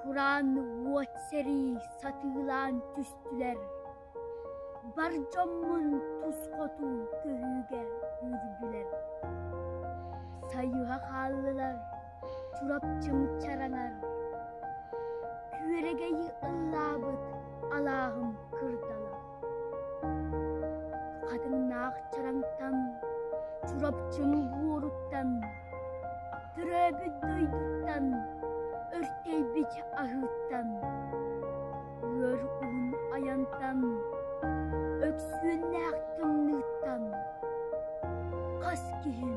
Кураан уот сэрии сатыылаан түстүлэр, бар дьоммун тус хоту көһүүгэ үүрдүлэр. Сайыһа хааллылар Чурапчым чараҥар, күөрэгэйи ыллаабыт алааһым кырдала. Хатыҥнаах чараҥтан, Чурапчым буоруттан, төрөөбүт дойдуттан, өртөйбүт аһыыттан, ыар уһун айантан, өксүөннээх тымныыттан хас киһим,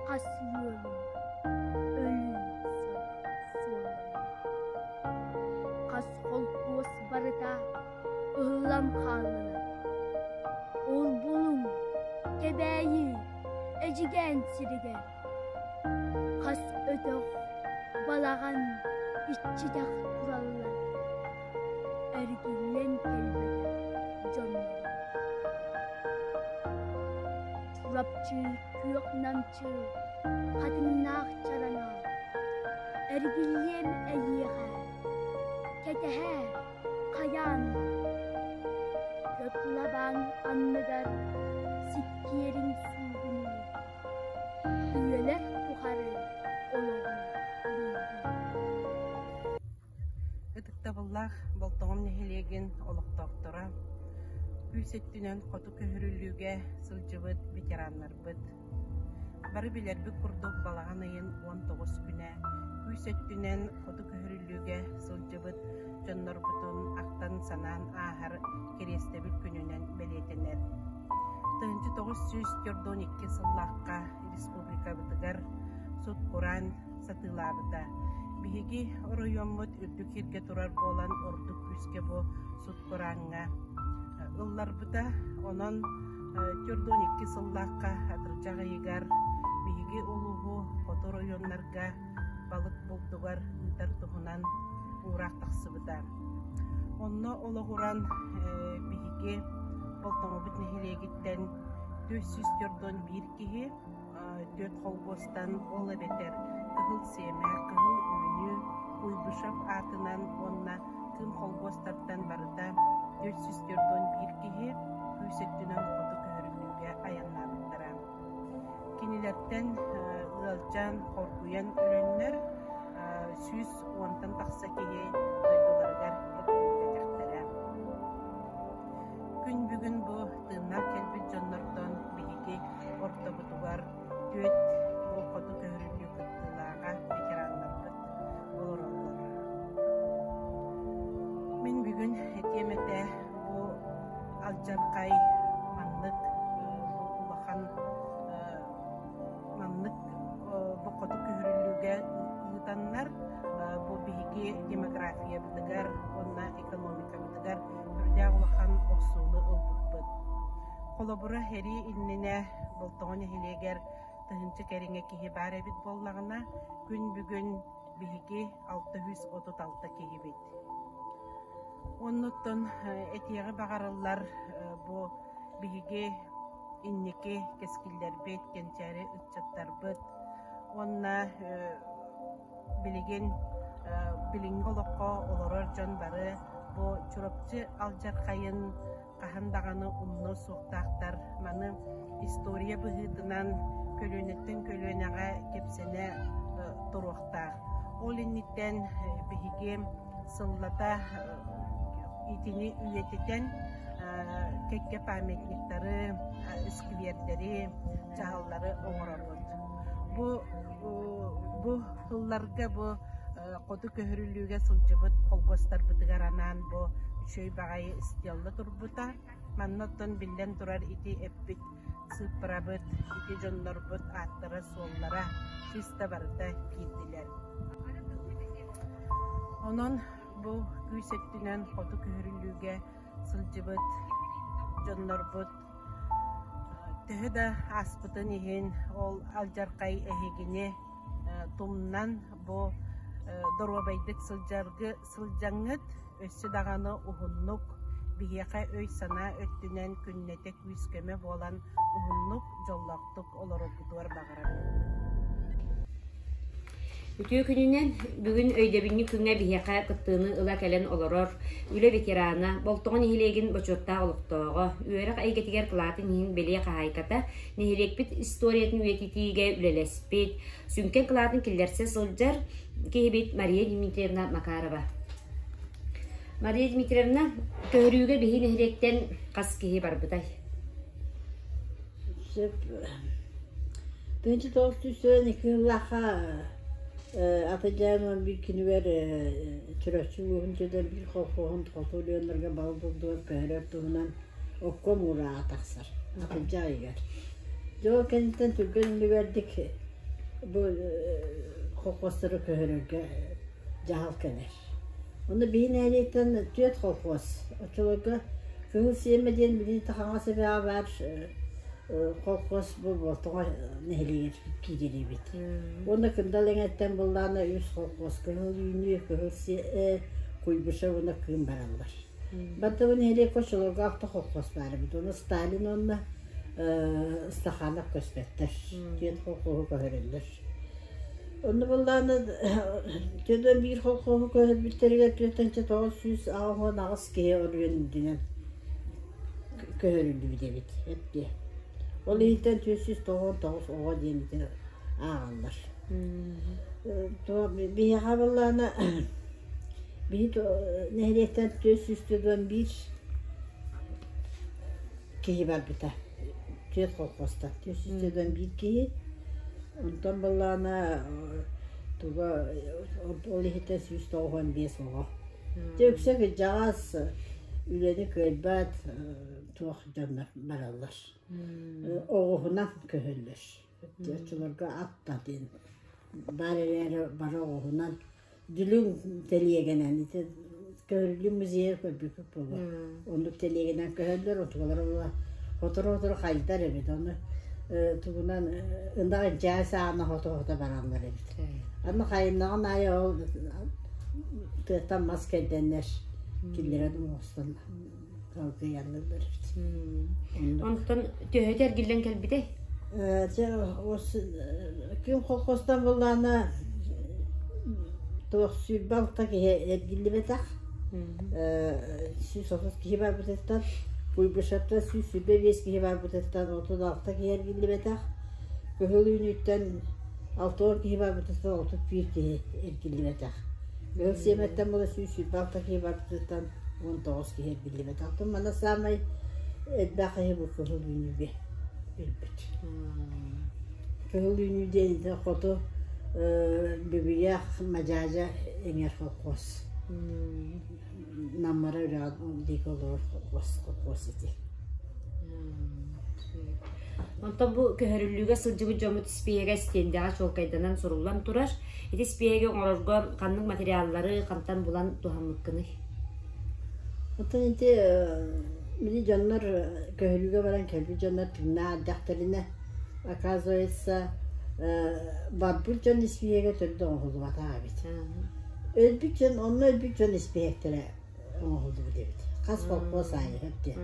хас ыалым өлүү суолланар. Хас холкуос барыта ыһыллан хааллылар. Ол булуҥ, Кэбээйи, Эдьигээн сиригэр хас өтөх, балаҕан иччитэх тураллар, эргиллэн кэлбэтэх дьонноро. Чурапчы күөх намчы, хатыҥнаах чараҥа, эргиллиэм эйиэхэ, кэтэһээр хайаан Көп лабааҥ анныгар сиккиэриҥ суугунуу, үйэлэр тухары олоҕу быыһыы. Ытыктабыллаах Болтоҥом нэһилиэгин олохтоохторо, күүс өттүнэн хоту көһөрүллүүгэ сылдьыбыт ветераннарбыт, Бары билэрбит курдук, балаҕан ыйын 19 күнэ күүс өттүнэн хоту көһөрүллүүгэ сылдьыбыт дьоннорбутун ахтан-санаан ааһар кэриэстэбил күнүнэн бэлиэтэнэр. 1942 сыллаахха республикабытыгар сут-кураан сатыылаабыта. Биһиги оройуоммут үрдүк сиргэ турар буолан ордук күүскэ бу сут-курааҥҥа ылларбыта. Онон 42 сыллаахха атырдьах ыйыгар биһиги улууһу хоту оройуоннарга балык булдугар ыытар туһунан уураах тахсыбыта. Онно олоҕуран биһиги Болтоҥобут нэһилиэгиттэн 441 киһи түөрт холкуостан, ол эбэтэр Кыһыл Сиэмэ, Кыһыл Үүнүү, Куйбышев аатынан уонна Кыым холкуостартан барыта 441 киһи күүс өттүнэн хоту көһөрүллүүгэ айаннаабыттара. Кинилэртэн ыалдьан, хоргуйан өлөннөр 110-тан тахса киһи дойдуларыгар эргиллибэтэхтэрэ. Күн бүгүн бу тыыннаах кэлбит дьоннортон биһиги ортобутугар түөрт бу хоту көһөрүллүү кыттыылааҕа ветераннарбыт олороллор. Мин бүгүн этиэм этэ бу алдьархай маннык бу улахан маннык бу хоту көһөрүллүүгэ ыытаннар бу биһиги демографиябытыгар уонна экономикабытыгар үрдээх улахан охсууну ылбыппыт. Холобура, сэрии иннинэ Болтоҥо нэһилиэгэр тыһыынча кэриҥэ киһи баар эбит буоллаҕына, күн бүгүн биһиги 636 киһибит. Оннуттан этиэҕи баҕарыллар бу биһиги инники кэскиллэрбит, кэнчээри ыччаттарбыт уонна билигин билиҥҥи олоххо олорор дьон бары бу Чурапчы алдьархайын хаһан даҕаны умнуо суохтаахтар. Маны история быһыытынан көлүөнэттэн көлүөнэҕэ кэпсэнэ туруохтаах. Ол инниттэн биһиги сыллата итини үйэтитэн кэккэ памятниктары, сквердэри, дьаһаллары оҥоробут. Бу бу сылларга бу хоту көһөрүллүүгэ сылдьыбыт холкуостарбытыгар анаан бу үчүгэй баҕайы стелла турбута. Манна оттон биллэн турар ити эппит сыыппарабыт, ити дьоннорбут ааттара-суоллара чисто барыта киирдилэр. Онон бу күүс өттүнэн хоту көһөрүллүүгэ сылдьыбыт дьоннорбут төһө да ааспытын иһин ол алдьархай эһигини тумнан бу доруобайдык сылдьаргы сылдьаҥҥыт өссө даҕаны уһуннук биһиэхэ өй-санаа өттүнэн күннэтэ күүс-көмө буолан уһуннук дьоллоохтук олороргутугар баҕарабын. Үтүө күнүнэн бүгүн өйдөбүнньүк күҥҥэ биһиэхэ кыттыыны ыла кэлэн олорор үлэ ветерана, Болтоҕо нэһилиэгин бочуоттаах олохтооҕо, үөрэх эйгэтигэр кылаатын иһин бэлиэ хаһаайката, нэһилиэкпит историятын үйэтитиигэ үлэлэспит, сүҥкэн кылаатын киллэрсэ сылдьар киһибит Мария Дмитриевна Макарова. Мария Дмитриевна, көһөрүүгэ биһи нэһилиэктэн хас киһи барбытай? Сөп. 1992 сыллаахха Атыдьаан биир күнүгэр Чурапчы улууһун дьоно биир колхоһун хоту Өлүөннэргэ бал булдугар көһөрөр туһунан обком уурааҕа тахсар атырдьах ыйыгар. Дьэ ол кэнниттэн түргэн үлүгэрдик бу колхозтары көһөрөргө дьаһал кэлэр. Онно биһи нэһилиэктэн түөрт колхоз оччолорго Кыһыл Сиэмэ диэн билигин хаҥас эбэҕэ баар колхоз бу Болтоҥо нэһилиэгэр киирэр эбит. Уонна Кындал эҥэттэн быллаана үс колхоз Кыһыл Үүнүү, Кыһыл Куйбышев уонна Кыым бараллар. Баттабы нэһилиэккэ оччолорго алта колхоз баар эбит. Ону Сталин уонна Стаханов көспөттөр. Түөрт колхоһу көһөрөллөр. Онно буоллаҕына төбөм биир колхоһу көһөрбүттэригэр 4988 киһи оройуон үрдүнэн көһөрүллүбүт эбит эппиэ. Ол иһиттэн 499 оҕо диэн ити ааҕаллар. Биһиэхэ буоллаҕына биһи нэһилиэктэн 491 киһи барбыта. Түөрт колхозтан 491 киһи. Онтон буоллаҕына туга ол иһиттэн 195 оҕо. Дьэ үксэ кырдьаҕас үлэни кыайбат туох дьоннор бараллар. Оҕуһунан көһөллөр. Оччолорго ат да диэн баар эрээри бары оҕуһунан дүлүҥ тэлиэгэнэн ити көһөрүллүү музейа көрбүппүт буолуо. Оннук тэлиэгэнэн көһөллөр, отугалар ыла сотору-сотору хайдар эбит. Ону тугунан ынах дьаа саҕана хото-хото бараллар эбит. Аны хайыннаҕын аайы ол тыаттан мас кэрдэннэр киллэрэн оҥостон салгыйаллар эбит. Онтон төһөтө эргиллэн кэлбитэй? Дьэ, күн колхозтан буллаана туох 26 киһи эргиллибэтэх. 130 киһи барбытыттан, Куйбышевтан 125 киһи барбытыттан 36 киһи эргиллибэтэх. Кыһыл Үүнүүттэн 60 киһи барбытыттан 31 киһи эргиллибэтэх. Кыһыл Сиэмэттэн була 126 киһи барбытыттан 19 киһи эргиллибэтэх. Оттон манна саамай элбэх киһи бу Кыһыл Үүнүүгэ өлбүт. Кыһыл Үүнүү диэн ити хоту Бүгүйэх Мадьаадьа эҥэр холкуос. Наммара үрэҕин диэки олорор холкуос, холкуос ити. Онтон бу көһөрүллүүгэ сылдьыбыт дьоммут испииһэгэ истиэндэҕэ чуолкайданан суруллан турар. Ити испииһэги оҥорорго ханнык материаллары хантан булан туһаммыккыный? Оттон ити били дьоннор көһөрүүгэ баран кэлбит дьоннор тыыннаах эрдэхтэринэ, оказывается, барбыт дьон испииһэгэ төрүт оҥоһуллубатах эбит. Өлбүт дьон, онно өлбүт дьон испииһэктэрэ оҥоһуллубут эбит. Хас холкуос аайы диэн.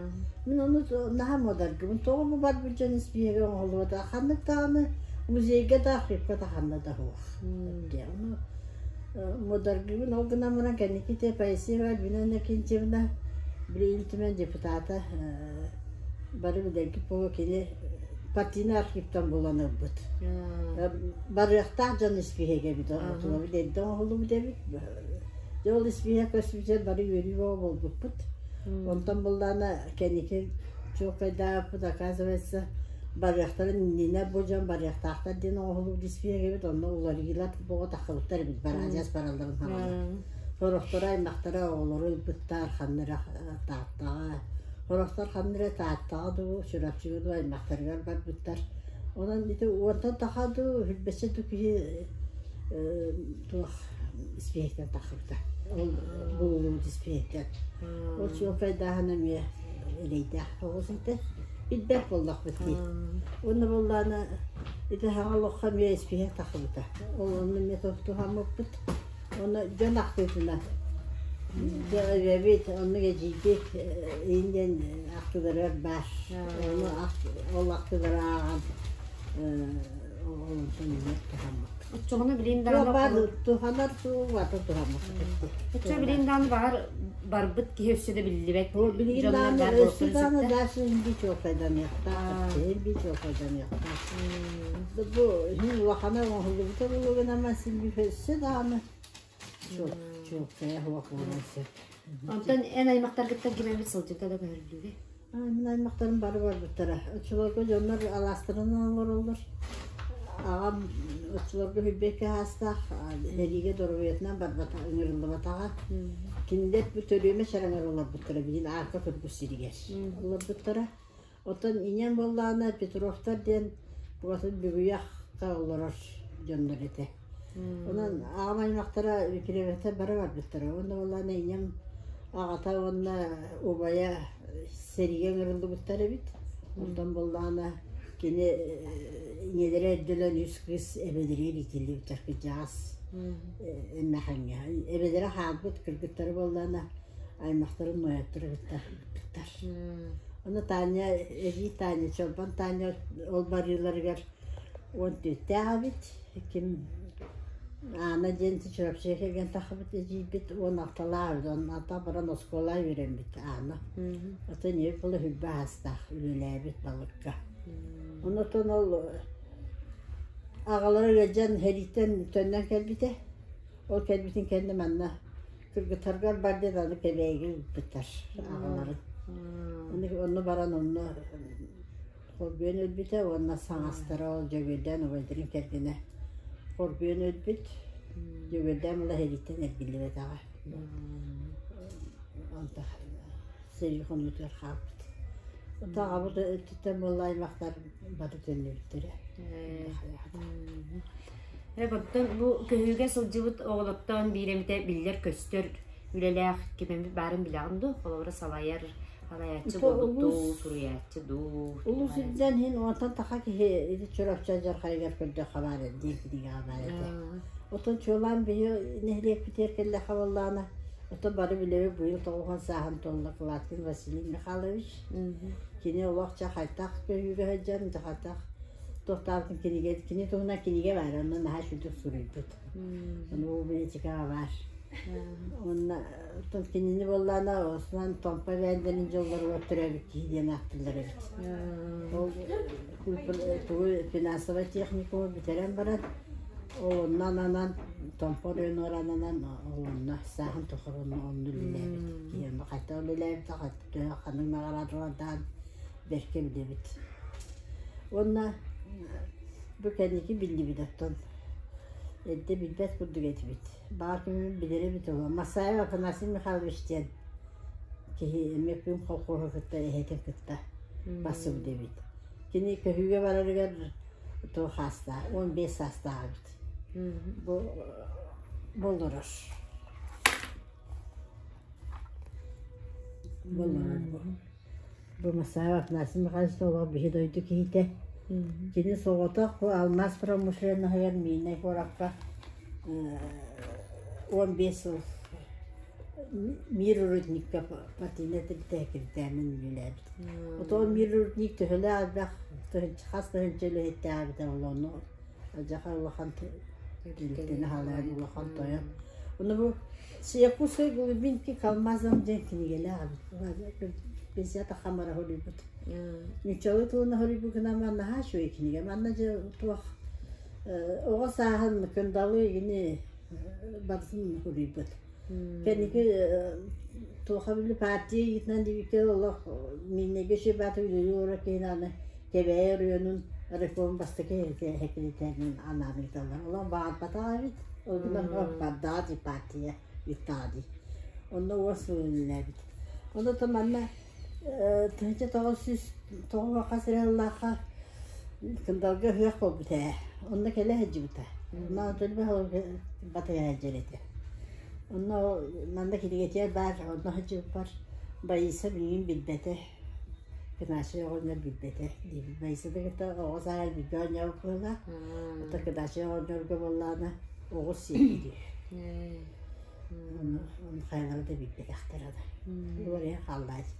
Мин ону наһаа муодаргыбын. Тоҕо бу барбыт дьон испииһэгэ оҥоһуллубата? Ханнык даҕаны музейга да, архивка да ханна да суох. Диэн. Ону муодаргыбын. Ол гынан баран кэнники те Паисеева Альбина Иннокентьевна били Ил Түмэн депутата бары билэргит буолуо кини партийнай архивтан булан ылбыт. Барыахтаах дьон испииһэгэ эбит. Отула эрдэ оҥоһуллубут эбит. Дьэ ол испииһэк көстүбүтүгэр бары үөрүү бөҕө буолбуппут. Онтон буллаана кэнники чуолкайдаабыппыт, оказывается, барыахтарын иннинэ бу дьон барыахтаахтар диэн оҥоһуллубут испииһэк эбит, онно уларыйыылар бөҕө тахсыбыттар эбит, бараадьас баралларын саҕана. Сорохторо аймахтара оҕолору ылбыттар, ханна эрэ Тааттаҕа, сорохтор ханна эрэ Тааттаҕа дуу, Чурапчыга дуу аймахтарыгар барбыттар. Онон ити уонтан таха дуу, сүүрбэччэ дуу киһи туох испииһэктэн тахсыбыта. Ол булуллубут испииһэктэн. Ол чуолкайдааһын эмиэ эрэйдээх соҕус этэ. Билбэт буоллахпыт дии. Уонна буоллаҕына ити саҥа олоххо эмиэ испииһэк тахсыбыта. Ол онно эмиэ туһаммыппыт. Уонна дьон ахтыытынан дьэ эбэбит, оннук эдьиийбит иин диэн ахтыыларыгар баар. Ону ол ахтыылары ааҕан ол онтон эмиэ туһаммыппыт. Оччоҕуна билин Туох даҕаны баар туһанар туу ата туһаммат. Оччо билин даҕаны баҕар барбыт киһи өссө да биллибэт Билигин дьоннор даҕаны баар өссө буолуохтарын даҕаны сөптөөх. дальше бии чуолкайданыахтаах, бии чуолкайданыахтаах. Бу иһин улахана оҥоһуллубута буолуо гынан син биир өссө даҕаны чуолкайа суох буолуон сөп. Онтон эн аймахтаргыттан ким эмит сылдьыбыта да көһөрүллүүгэ? Мин аймахтарым бары барбыттара. Оччолорго дьоннор алаастарынан олороллор. Аҕам оччолорго сүүрбэккэ саастаах, сэриигэ доруобуйатынан барбата, ыҥырыллыбатаҕа. Кинилэр бу төрүөмэ чараҥар олорбуттара, билигин Аарка турбут сиригэр олорбуттара. Оттон ийэм буоллаҕына Петровтар диэн букатын Бүгүйэххэ олорор дьоннор этэ. Онон аҕам аймахтара Викревэтэ бары барбыттара. Уонна буоллаҕына ийэм аҕата уонна убайа сэриигэ ыҥырыллыбыттар эбит. Онтон буоллаҕына кини ийэлэрэ эрдэлэн үс кыыс эбэлэригэр иитиллибиттэр кырдьаҕас эмээхиҥҥэ. Эбэлэрэ хаалбыт кыргыттары буоллаҕына аймахтарын нойоттор кытта ыыппыттар. Ону Таня, эдьиий Таня, Чолбон Таня ол барыыларыгар 14-тээх эбит. Ким Аана диэн Чурапчыга кэргэн тахсыбыт эдьиийбит 16-лаах эбит. Онно баран оскуола үөрэммит Аана. Оттон ийэбит буола сүрбэ аастаах үлэлээбит балыкка. Оннотон ол аҕалара ыалдьан сэрииттэн төннөн кэлбитэ. Ол кэлбитин кэннэ манна кыргыттаргар бар диэн аны Кэбээйигэ ыыппыттар аҕаларын. Онно баран онно хоргуйан өлбүтэ уонна саҥастара ол Дьөгүөрдээн убайдарын кэргэнэ хоргуйан өлбүт. Дьөгүөрдээн ыла сэрииттэн эргиллибэтэҕэ. Онто сэрии хонуутугар хаалбыт. Ото аҕабыт өттүттэн буолла аймахтар бары төннүбүттэрэ. Оттон бу көһүүгэ сылдьыбыт оҕолортон биир эмитэ биллэр-көстөр үлэлээх ким эмит баарын билэҕин дуу? Холобура салайар салайааччы буолбут дуу, суруйааччы дуу? Улуус үрдүнэн иһин уонтан таха киһи ити Чурапчы алдьархайыгар көрдөххө баар диэн кинигэҕэ баар этэ. Оттон чуолаан биһи нэһилиэкпитигэр кэллэххэ буоллаҕына, оттон бары билэбит быйыл 90 сааһын туолла Кладкин Василий Михайлович. Кини олох ча хайтах көһүүгэ сылдьан, хайтах туохтаабытын кинигэ, кини туһунан кинигэ баар, онно наһаа үчүгдүк суруйбут. Ону бу библиотекаҕа баар. Уонна оттон кинини буоллаҕына Осман Томпо эбээндэрин дьоллоругар төрөөбүт киһи диэн ааттыыллар эбит. Ол тугу финансовай техникуму бүтэрэн баран, ол онно ананан Томпо оройуонугар ананан ол онно сааһын тухары онно онно үлэлээбит. Киһи онно хайдах үлэлээбитэ, төһө ханнык наҕараадалардаан бэркэ билэбит. Уонна бу кэнники биллибит оттон эрдэ билбэт курдук этибит. Баҕар күнүн билэрэ эбит ол. Масаев Афанасий Михайлович диэн киһи эмиэ күн колхоһу кытта эһэтин кытта бассыбыт эбит. Кини көһүүгэ барарыгар туох саастаах, 15 саастаах эбит. Бу боллорор. Боллорор бу. Бу Масаев Афанасий Михайлович олох биһи дойду киһитэ. Кини соҕотох бу алмаас промышленноһыгар Миинэй куоракка 15 сыл Мир рудникка партийнай тэрилтэ секретарынан үлэлээбит. Отон Мир рудник төһөлөөх элбэх хас тыһыынча үлэһиттээх эбитэ буолуо, алдьархай улахан тэрилтэни халайан улахан тойон. Ону бу Якутской глубинки к алмазам диэн кинигэлээх эбит. Пенсията хамара хоруйбут. Нуччалыы тылына хоруйбут гынан наһаа үчүгэй кинигэ. Манна дьэ туох оҕо сааһын кындалы игини барытын хоруйбут. Кэнники туоха били партия ыйытынан диэбиккэ олох Миннэгэ Шибаты үлэлии олорор киһини аны Кэбээйи оройуонун реформ бастакы сэкирэтээринэн анаан ыыталлар. Олох баҕарбатах эбит. Ол гынан бардаҕа дии партия ыыттаҕа дии. Онно уон сыл үлэлээбит. Онно то манна 1909 хас эрэ сыллаахха Кындалга ыһыах буолбут ээ. Онно кэлэ сылдьыбыта. Онно төлбө батыһа сылдьар этэ. Онно манна кинигэтигэр баар, онно сылдьыбыппар Бориса билигин билбэтэ. Кынаачай оҕонньор билбэтэ диэбит. Бориса да кытта оҕо сааһар билбэ оонньообут быһыылаах. Оттон Кынаачай оҕонньорго буоллаҕына оҕус сиэппит үһү. Ону хайалара да билбэтэхтэр аны. Уларыйан хааллааччыт.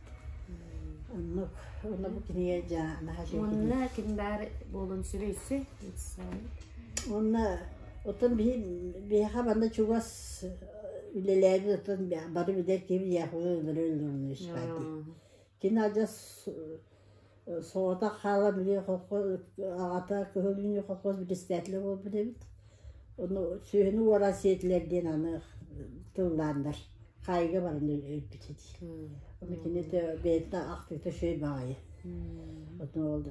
Оннук, онно бу кинигэ дьа наһаа үчүгэй кинигэ. Уонна ким баар буолуон сөбүй Уонна Оттон биһи биһиэхэ манна чугас үлэлээбит оттон бары билэр киһи Яковлев Андрей Леонович баар дии. Кини адьас соҕотох хаалан били колхоз аҕата Кыһыл Үүнүү колхоз председателэ буолбут эбит. Ону сүөһүнү уоран сиэтилэр диэн аны тыллааннар хаайыыга баран өлбүт этии. Ону кини бэйэтин ахтыыта үчүгэй баҕайы. Ону ол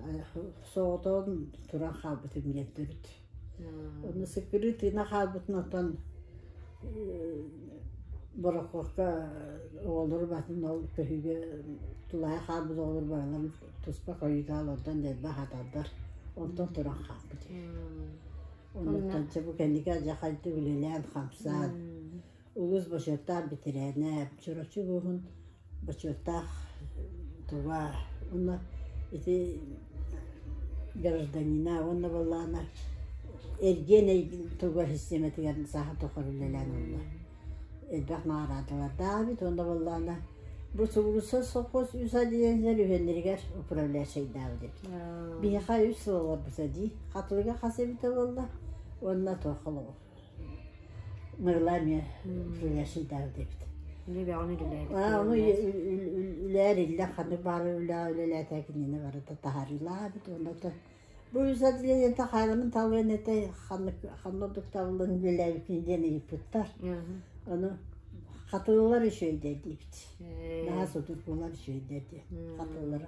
соҕотоҕун туран хаалбытым диэн төрүт. Ону сыккырыы тыына хаалбытын оттон борохуокка оҕолору батын ол көһүүгэ тулаайа хаалбыт оҕолор барыларын туспа хойутаал онтон дэлби аһаталлар. Онтон туран хаалбыт. Оннуттан чэ бу кэнники алдьархайдык үлэлээн-хамсаан улуус бочуоттаах бэтэрээнэ, Чурапчы улууһун бочуоттаах туга уонна ити гражданина уонна буоллаҕына эргиэн туга систиэмэтигэр сааһын тухары үлэлээн ылла. Элбэх наҕараадалардаах эбит уонна буоллаҕына бу субуруса совхоз үс отделениелар үһүөннэригэр управляющайдаабыт эбит. Биһиэхэ үс сыл олорбута дии. Хатылыга хас эбитэ буолла уонна туох олоҕу. Мырыла эмиэ управляющайдаабыт эбит. Үлэ бөҕөнү үлэлээбит. Аа, ону үлээр иллэ ханнык баары үлэ үлэлээтэ кинини барыта таһаарыылаабыт уонна бу үс отделениета хааларын талыан этэ ханнык ханна ордук табыллан үлэлээбиккин диэн ыйыппыттар. Ону хатылылар үчүгэйдэр диибит. Наһаа судургулар үчүгэйдэр диэн. Хатылылары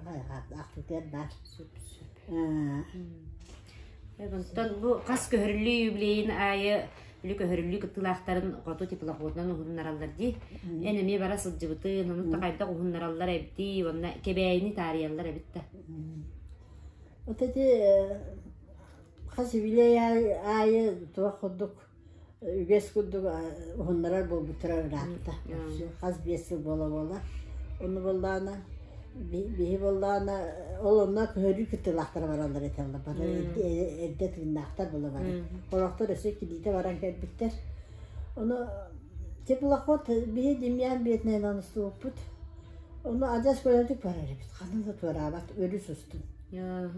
ахтытыар баар. Сөп сөп. Онтон бу хас көһөрүллүү юбилейин аайы били көһөрүллүү кыттыылаахтарын хоту теплоходунан уһуннараллар дии. Эн эмиэ бара сылдьыбытын, ону да хайдах уһуннараллар эбитий, уонна Кэбээйини таарыйаллар эбит да. Вот эти хас юбилей аайы туох курдук үгэс курдук уһуннарар буолбуттара ыраатта. Хас 5 сыл буола-буола. Ону буоллаҕына биһи буоллаҕына ол онно көһөрүү кыттыылаахтара бараллар этэллэр. Бары эрдэ тыыннаахтар буола бары. Сорохтор өссө килиитэ баран кэлбиттэр. Ону теплоход биһи Демьян Бетнайынан устубуппут. Ону адьас көнөтүк барар эбит. Ханна да туораабат, өрүс устун.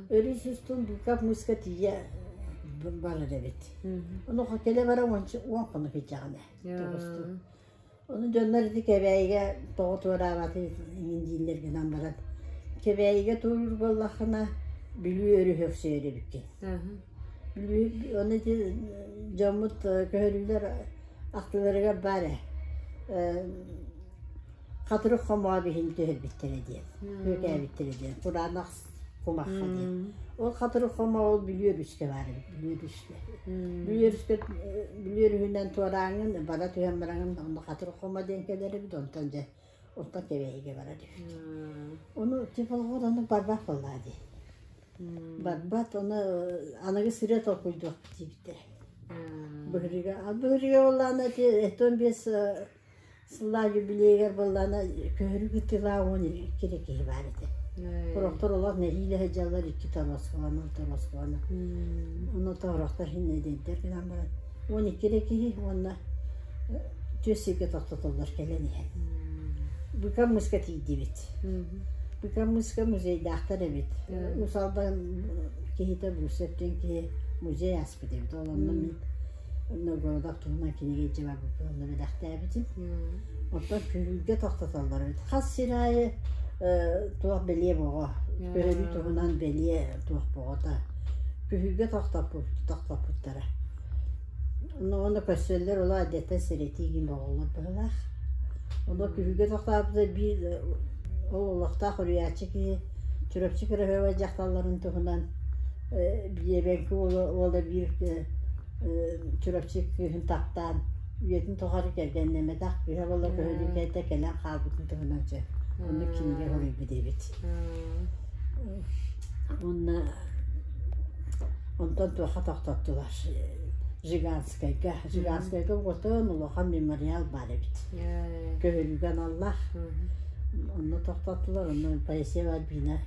Өрүс устун Быков муска тиийэ барар эбит. Ону кэлэ бара 10 хонук илдьэҕинэ тоҕустуу. Ону дьоннор ити Кэбээйигэ тоҕо туораабаты иҥин дииллэр гынан баран Кэбээйигэ туоруур буоллаххына Бүлүү өрүһү өксөйөр эбиккин. Бүлүү ону ити дьоммут көһөрүүлэр ахтыларыгар баар ээ. Хатырык хомоҕо биһин түһэрбиттэрэ диэн, күөкээбиттэрэ диэн, кураанах кумахха диэн. Ол хатырык хомоҕо ол Бүлүү өрүскэ баар эбит, Бүлүү өрүскэ. Бүлүү өрүскэ Бүлүү өрүһүнэн туорааҥҥын, бара түһэн бараҥын, онно хатырык хомо диэн кэлэр эбит, онтон дьэ, онтон Кэбээйигэ барар эбит. Ону теплоход оннук барбат буоллаа дии. Барбат, ону аныгы сырыа толкуйдуох диэбиттэрэ. Быһырыга, быһырыга буоллаҕына ити 15 Сыллаах юбилейыгар буоллаҕына көһөрүү кыттыылаах 12 эрэ киһи баар этэ. Сорохтор олох нэһиилэ сылдьаллар икки торуоскалана, торуоскалана. Онно тоорохтор иһин эдэрдэр гынан баран 12 эрэ киһи уонна түөрт сиргэ тохтотоллор кэлэн иһэн. Быка муска тиийдибит. Быка муска музейдаахтар эбит. Уус Алдан киһитэ Брусев диэн киһи музей аспыт эбит. Ол онно мин Новгородок туһунан кинигэ илдьэ барбыппын онно бэлэхтээбитим. Оттон күһүүргэ тохтотоллор эбит. Хас сир аайы туох бэлиэ боҕо, көһөрүү туһунан бэлиэ туох боҕото. Күһүүргэ тохтоппуттара. Онно уонна көрсөллөр олоо эрдэттэн сэрэтии боҕоллор быһыылаах. Онно күһүүргэ тохтообута биир ол олохтоох уруйааччы киһи Чурапчы кыраһыабай дьахталларын туһунан биэбэҥки уола биир Чурапчы кыыһын таптаан үйэтин тухары кэргэннэммэтэх кыыһа буола көһөрүүкэйтэ кэлэн хаалбытын туһунан дьэ оннук кинигэ суруйбут эбит. Уонна онтон туохха тохтоттулар Жиганскайга. Жиганскайга уотун улахан мемориал баар эбит. Көһөрүүгэ аналлаах. Онно тохтоттулар, онно Поэсия Альбина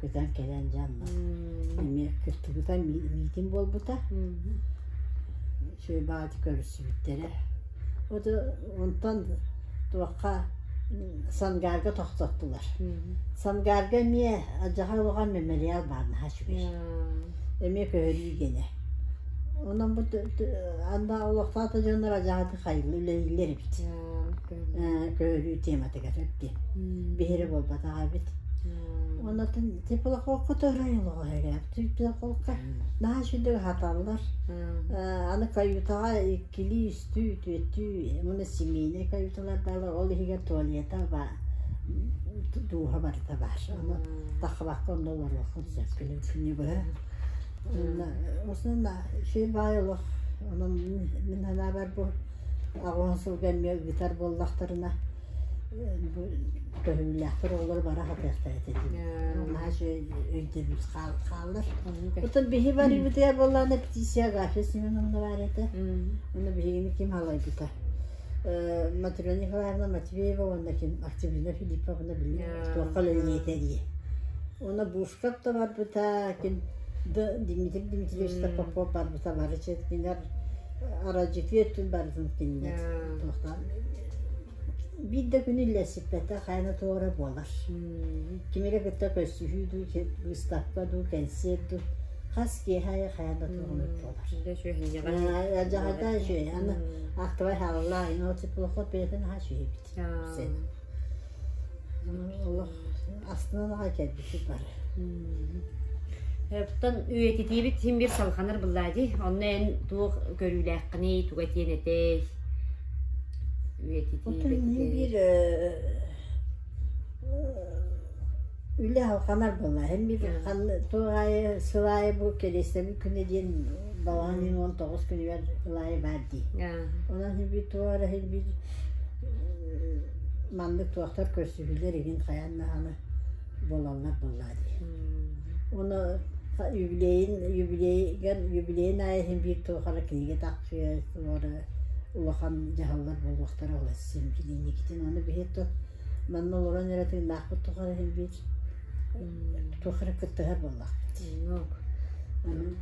көтөн кэлэн дьэ онно эмиэ кыттыбыта, миитин буолбута. Үчүгэй баҕайытык көрүсүбүттэрэ. Вот онтон туохха Сангаарга тохтоттулар. Сангаарга эмиэ алдьархай улахан мемориал баар наһаа үчүгэй. Эмиэ көһөрүү гэнэ. Онон бу анда олохтоох дьоннор адьаһаты хайылы үлэлииллэр эбит. Көһөрүү тематыгар эбит. Биһири буолбатах эбит. Онотун теплоходка төрөй олоҕо теплоходка наһаа үчүгэй хаталлар. Аны каютаҕа иккилии, үстүү, түөртүү уонна семейнай каюталар баалар. Ол иһигэр туалета баар, дууһа барыта баар. Ону таххыбакка онно олоруоххун сөп күнү быһа. Осунна үчүгэй баай олох. Онон мин санаабар бу 80 сылга эмиэ ыытар буоллахтарына бу көһүүлээхтэр оҕолор бара сатыахтара этэ дии. Наһаа үчүгэй өйдөбүл хааллар. Оттон биһи барыыбытыгар буоллаҕына Петиция Агафья Семеновна баар этэ. Уонна биһигини ким халайбыта? Матрена Николаевна Матвеева уонна ким Октябрина Филипповна били туохха үлэлиэтэ дии. Уонна Бушкап да барбыта, ким Дмитрий Дмитриевич да Попов барбыта бары кинилэр арадьытыы өттүн барытын кинилэр туохтаан биир да күн үллэстиппэтэ хайана туора буолар. Ким эрэ кытта көрсүһүү дуу, выставка дуу, кэнсиэр дуу хас киэһэ аайы хайан да туоҕунук буолар. Дьаһайда үчүгэй. Аны актыбай хаалла, ino теплоход бэйэтин аһа үчүгэй эбит. Сен. Олох астынан аҕай кэлбиппит бары. Оттон үйэтитиибит син биир салҕанар буллаа дии. Онно эн туох көрүүлээххиний, туга этиэн этэй? Оттон мин Үйэтитиибит. биир үлэ халҕанар буолла. Һин биир туох аайы сыл аайы бу кэлиэстэбит күнэ диэн балаҕан ыйын 19 күнүгэр ыл аайы баар дии. Онон һин биир туох эрэ һин биир маннык туохтар көрсүһүүлэр игин хайаан даҕаны буолаллар буоллаа дии. Уонна юбилейын юбилейгар юбилейин аайы иһин биир туох эрэ кинигэ тахсыа, туох эрэ улахан дьаһаллар буолуохтара ол син билиинникитин. Ону биһи манна олорон эрэ тыыннаахпыт тухары иһин биир туох эрэ кыттыһар буоллахпыт.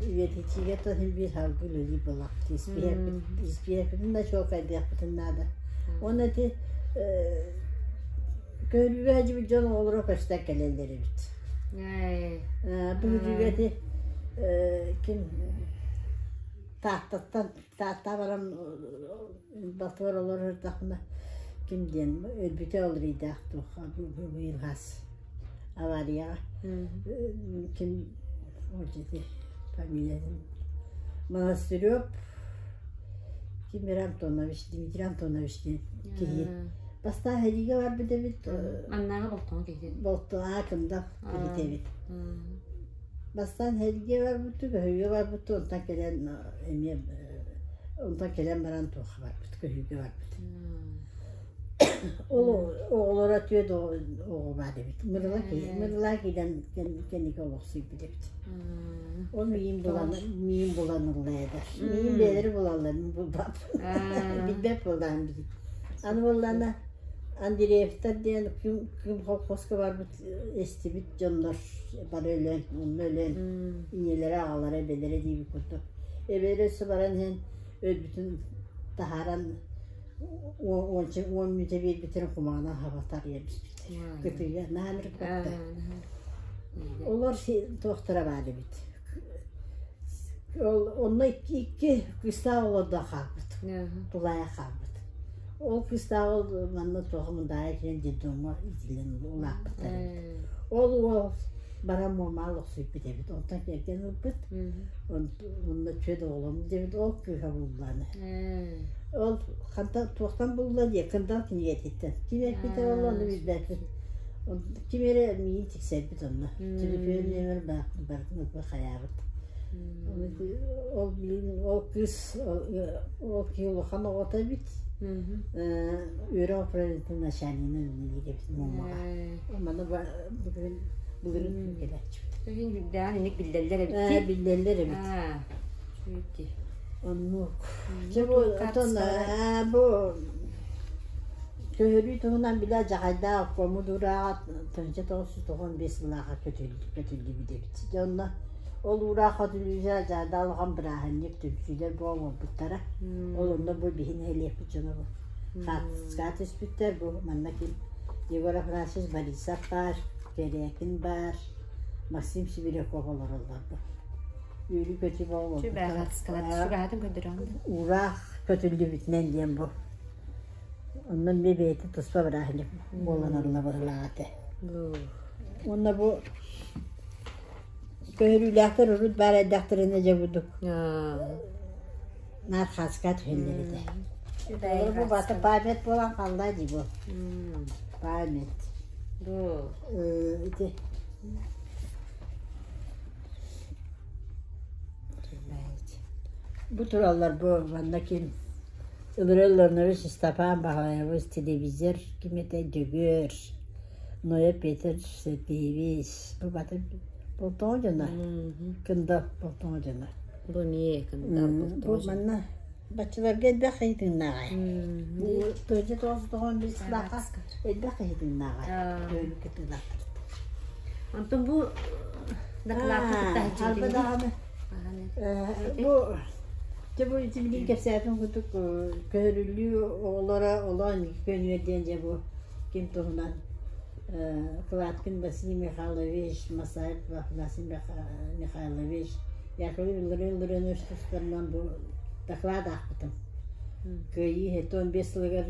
Үйэтитиигэ то иһин биир салгыы үлэлиир буоллахпыт. Испиэхпитин да чуолкайдыахпытын наада. Уонна ити Көрүүгэ сылдьыбыт дьон оҕолоро көстөн кэлэллэр эбит. Бу бүтүүгэ ити ким Тааттаттан Таатта баран балтыбар олорор сырдахпына ким диэн өлбүтэ ол рейдаах туох быйыл хас аварияҕа ким ити фамилиятын Монастырев Ким эрэ Антонович Дмитрий Антонович диэн киһи Бастаан сэриигэ барбыт эбит. Маннааҕы болтоҥо киһи. Болтоҥо кымдах киһитэ эбит. Бастаан сэриигэ барбыт, көһүүгэ барбыт, онтон кэлэн эмиэ онтон кэлэн баран туохха барбыт, көһүүгэ барбыт. Ол оҕолоро түөрт оҕо баар эбит. Мырыла Мырыла киирэн кэнники олохсуйбут эбит. Ол миин булан миин булан ылла Миин бэйэлэри булаллар, мин булбаппын. Билбэт буоллаҕым били. Аны буоллаҕына Андреевтар диэн күн, күн колхозка барбыт эстибит дьоннор бары өлөн, онно өлөн, ийэлэрэ, аҕалара, эбэлэрэ диэбит курдук. Эбэлэрэ өссө баран иһэн өлбүтүн таһааран 10 мүнүүтэ биэрбиттэрин кумаҕынан хаба тарыйа түспүттэр. Кытыыга наһаа ынырык Олор туохтара баар эбит. Ол онно икки кыыстаах олордо хаалбыт. Тулаайах хаалбыт. Ол кыыстаах ол манна туох мындаайа киирэн детдомҥа иитиллэн улааппыттар эбит. Ол уол баран муомаал охсуйбут эбит. Онтон кэргэн ылбыт. Онно чүөт оҕоломмут эбит. Ол кыыһа булланы. Ол хантан туохтан булла диye кындал кинигэтиттэн. Ким эппитэ ол ону билбэппин. Ким эрэ миин тиксэрбит онно. Түлүпүөн нүөмэр барытын ылбы хайаабыт. Ол билин ол кыыс ол киһи улахан оҕото эбит. Үөрэх управлениетын начальнигынан үлэлиир эбит Муомаҕа. Маны бүгүн былырыын күн кэлээччибит. Күн үрдээн инник биллэллэр эбит. Биллэллэр эбит. Оннук. Дьэ бу оттон бу көһөрүү туһунан билэ дьаҕайдаах обкому дуураҕа 1995 сыллааҕа көтүллүбүт эбит. Дьэ онно ол уураах хотулүүсэ дьаада улахан бырааһынньык түмсүүлэр буолбуттара. Ол онно бу биһи нэһилиэкпит дьоно бу хаартыскаҕа түспүттэр. Бу манна ким Егор Афанасьевич Борисов баар, Кэрээкин баар, Максим Сибиряков олороллор бу. Үөрүү-көтүү буолбуттара. Чугаһатын көрдөрөҕүн. Уураах көтүллүбүтүнэн диэн бу. Онон эмиэ бэйэтэ туспа бырааһынньык буолан арыла быһылаах этэ. Уонна бу көһөрүүлээхтэр урут баар эрдэхтэринэ дьэ бурдук наар хааска түһэллэр этэ. Бу бата память буолан хаалла дии бу. Память. Бу. Ити Бу тураллар бу манна ким Ылырылларнович Степан Баһылайабыс телевизор ким этэ Дьөгүөр Ноя Петр Сергеевич бу баты Болтоҥо дьоно Кында Болтоҥо дьоно Бу эмиэ Кында Бу манна баччаларга элбэх киһи тыыннааҕай бу тыынча 995 сыллаахха элбэх киһи тыыннааҕай өлүк кытыылаахтар Онтон бу дакылаакка кытта Алба даҕаны бу дьэ бу ити билигин кэпсээтим курдук көһөрүллүү оҕолоро олоон көнүөр диэн дьэ бу ким туһунан Кладкин Василий Михайлович, Масаев Афанасий Михайлович, Яковлев Илларион Илларионович тустарынан бу доклад аахпытым. Кыайыы 75 сылыгар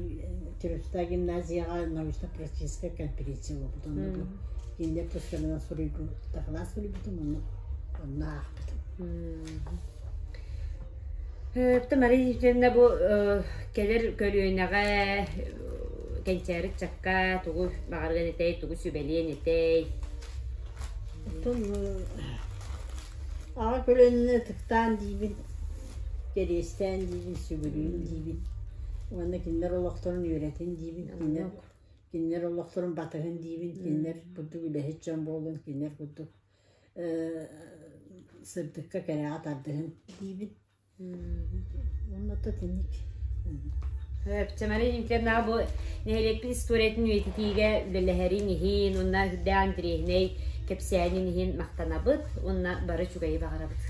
Чурапчыта гимназияҕа научно-практическая конференция буолбут. Онно бу кинилэр тустарынан суруйбут, доклад суруйбутум, онно онно аахпытым. Өптө Мария Ефимовна бу кэлэр көлүөнэҕэ кэнчээри ыччакка тугу баҕарыан этэй, тугу сүбэлиэн этэй? Оттон аҕа көлүөнэни ытыктаан диибин, кэриэстээн диибин, сүгүрүйүн диибин уонна кинилэр олохторун үөрэтин диибин, кинилэр кинилэр олохторун батыһын диибин, кинилэр курдук үлэһит дьон буолун, кинилэр курдук сырдыкка кэрэҕэ тардыһын диибин. Уонна то итинник. Чамары Дмитриевнаҕа бу нэһилиэкпит историятын үйэтитиигэ үлэлэһэрин иһин уонна үрдээх интэриэһинэй кэпсээнин иһин махтанабыт уонна бары үчүгэйи баҕарабыт.